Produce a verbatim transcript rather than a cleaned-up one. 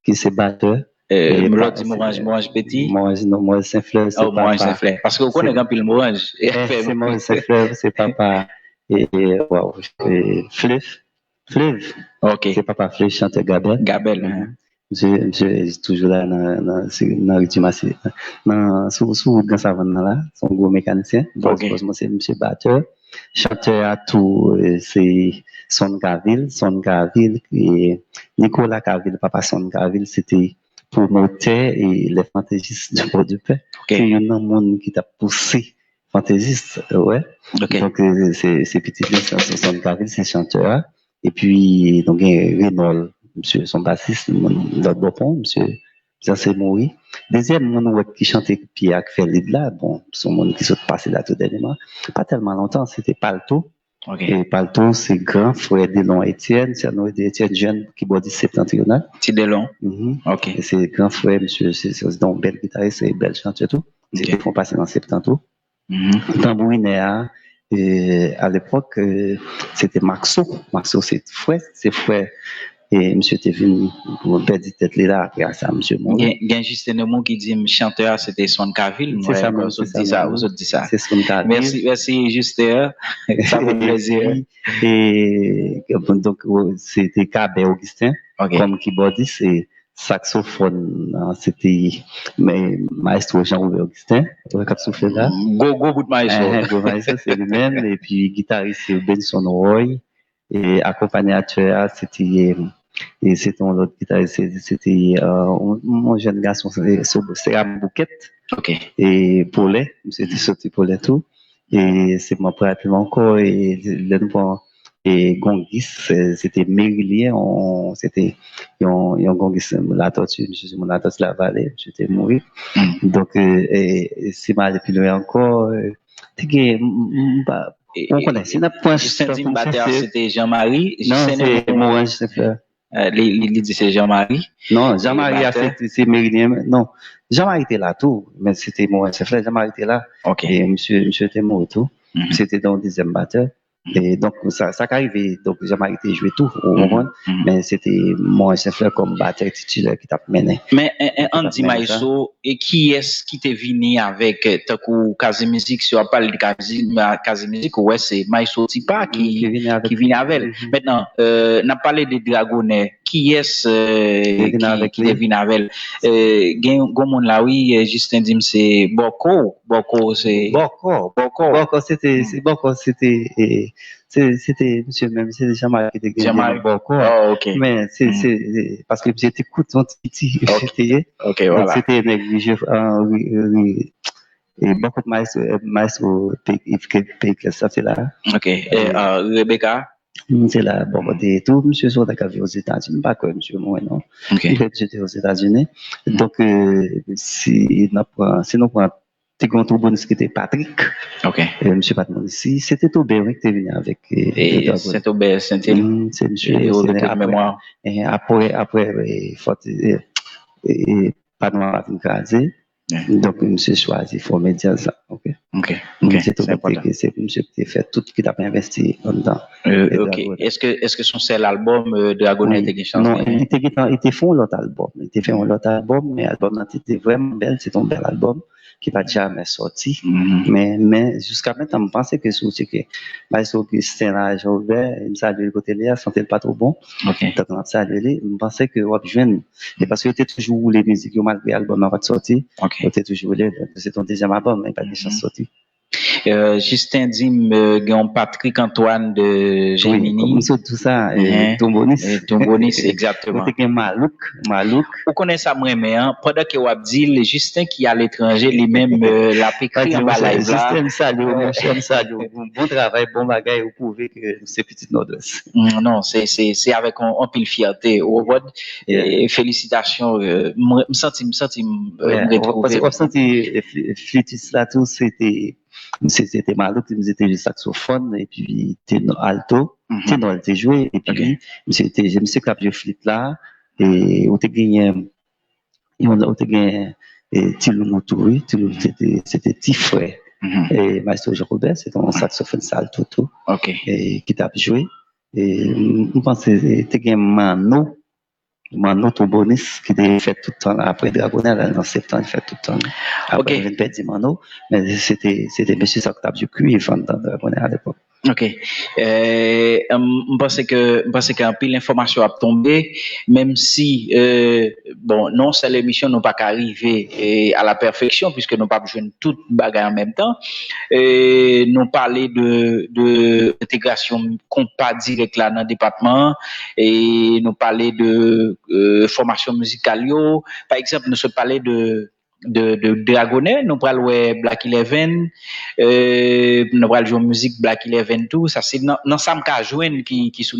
ki se batè. Lò di Moranj, Moranj Peti. Moranj, non, Moranj Senflè, se papa. Moranj Senflè. Paske ou konnen gen anpil Moranj. Se Moranj Senflè, se papa. E, waw, Flev. Flev. Ok. Se papa Flev, chantè Gabèl. Gabèl. Misye, misye toujou la nan, nan, nan ritm ase, nan, sou, sou wout Gran Savann nan la, se yon gwo mekanisyen. Bòz, bòz mwen, se misye batè. Chantè a tou, se Son Kavil. Son Kavil, e Nicolas Kavil, papa Son Kavil, se te pwomotè e lè fantezis de Pòdepè. Se youn nan moun ki t ap pouse fantezis, wè. Donk, se pitit li, se Son Kavil, se chantè a. Epi, nou gen Renòl, misye se yon basis, lòt bò pon, misye sanse mouri. Dezyèm moun ou wè ki chante pye ak fè lid la, bon, se yon moun ki sot pase la tou dènyèman. Pa tèlman lontan, se te Palto. E Palto, se gran frè Delon Etienne, se nou de Etienne, jèn kibòdis septantriyonal. Ti Delon. Ok. Se gran frè, misye, se yon bèl gitaris, se bèl chantè tou. Se te fon pase nan Septan tou. Tanbourinè a, alepòk, se te Maxo. Maxo se frè, se frè. E misye te vin pèdi tèt li la, apre sa misye mouri. Gen Jisten Nemou ki di m chantè a se te Son Kavil. Se sa menm, se sa menm. Ou sot di sa. Se Son Kavil. Mèsi, mèsi Jisten. Sa fè m plezi. E donk, se te Kabè Augustin kòm kibòdis. Saksofòn nan, se te Mayestwo Jean Robert Augustin, wè k ap soufle la. Gwo, gwo bout mayestwo. Gwo mayestwo, se li menm. Epi gitaris se Benson Roy. E akonpanyatè a, se te, e se te yon lòt gitaris, se te yon jèn gason, se Seram Bouquet. E Polè, misye te soti Polè tou. E se m ap raple m ankò, e lè nou pran e gongis, se te Merilien, se te yon, yon gongis Latòti, misye se moun Latòti Lavale, misye te mouri. Donk, e, e, si m ale pi lwen ankò, e, te gen, m, m, m pa, ou konnen, si n ap pran Jisten di m batè a, se te Jean Marie. Non, se Moranj Senflè. Li, li, li di se Jean Marie. Non, Jean Marie a se, se Merilien, non. Jean Marie te la tou, men se te Moranj Senflè, Jean Marie te la. E misye, misye te mouri tou. Misye te nan yon dezyèm batè. E donk, sa, sa ka rive, donk, Jean Marie te jwe tou, ou konprann? Men se te Moranj Senflè kòm batè titilè ki t ap mennen. Men, ann di Mayestwo, e kiyès ki te vini avèk, tankou Kaze Mizik, si w ap pale de Kaze Mizik, ou wè se Mayestwo Tipa ki, ki vini avè l. Mentnan, n ap pale de Dragonè, kiyès ki te vin avè l? Gen yon moun la, wi, Jisten di m se Bòko. Bòko, se... Bòko. Bòko. Bòko, se te, se Bòko, se te, e, se, se te misye menm, se te Jean Marie ki te gen Bòko. Men, se, se, se, paske misye te kout yon ti piti, misye te ye. Donk, se te nèg Rije, e, Bòko Mayestwo, Mayestwo Periclès, sa se la. Ok. E, Rebecca? Se la, bon, kote tou, misye se yon nèg k ap viv Ozetazini, m pa kwè misye mouri non. M kwè misye te Ozetazini. Donk, si n ap pran, si nou pran, te gen yon twoubounis ki te Patrick. Misye pa t mouri isi. Se te Toben, wi, ki te vini avèk. Sent Obè, Sent Eli. Se misye, se apre, apre, apre, fòt, e, pa nou a vin kraze. Donk, misye chwazi fòme djaz la. Ok. Ok. Misye tou mete ke se misye ki te fè tout, ki t ap envesti anndan. Ok. Èske, èske se yon sèl albòm Dragonè te gen chans genyen? Non, li te gentan, li te fè yon lòt albòm. Li te fè yon lòt albòm, men albòm nan te, te vrèman bèl, se te yon bèl albòm ki pa t jamè sòti. Men, men, jiska mentnan, m panse ke si w tcheke Maestro Augustin la, Jean Robert, m salye l kote li a, sante l pa twò bon. Tank n ap salye li, m panse ke w ap jwenn E paske yo te toujou woule mizik yo malgre albòm nan pa t sòti. Yo te toujou woule, se te yon dezyèm albòm, men li pa t gen chans sòti. Jisten di m gen yon Patrick Antoine de Gemini. Wi, m sot di w sa, Trombonis. Trombonis, egzakteman. Ou te gen Malouk, Malouk. Ou konnen sa m renmen an, pandan ke w ap di l, Jisten ki aletranje, li menm, l ap ekri anba live la. Jisten, m salye w, monchè, m salye w. Bon travay, bon bagay, ou pwouve ke se pitit Nòdwès. Non, se, se, se avèk anpil fyète, ou konprann? E felisitasyon, m santi, m santi m retwouve. W ap santi flitis la tou, se te, se te Malouk, misye te jwe saksofòn, epi tenò, alto, tenò l te jwe, epi misye te, misye k ap jwe flit la, e ou te genyen, ou te gen Ti Loulou tou, wi, Ti Loulou se te, se te ti frè Maestro Jean Colbert, se te yon saksofòn alto tou, ki t ap jwe. E m panse te gen Manno, Manno Trombonist ki te fèt tout tan la. Apre Dragonè al nan Septan, li fèt tout tan la. Apre Ok. Li vin pèdi Manno, men se te, se te mesye sa k t ap jwe kwiv anndan Dragonè alepòk. Ok. Euh, m m panse ke m panse ke anpil enfòmasyon ap tonbe, menm si euh, bon, nan yon sèl emisyon nou pa ka rive eh, à la perfection, puisque nou p ap jwenn tout bagay an menm tan. Eh, nou pale de, de entegrasyon konpa dirèk la nan depatman an, e nou pale de euh, fòmasyon mizikal yo. Pa egzanp, nou sot pale de de, de Dragonè, nou pral wè Black Eleven, euh, nou pral jwe mizik Black Eleven tou. Sa se nan, nan sa m ka jwenn ki, ki sou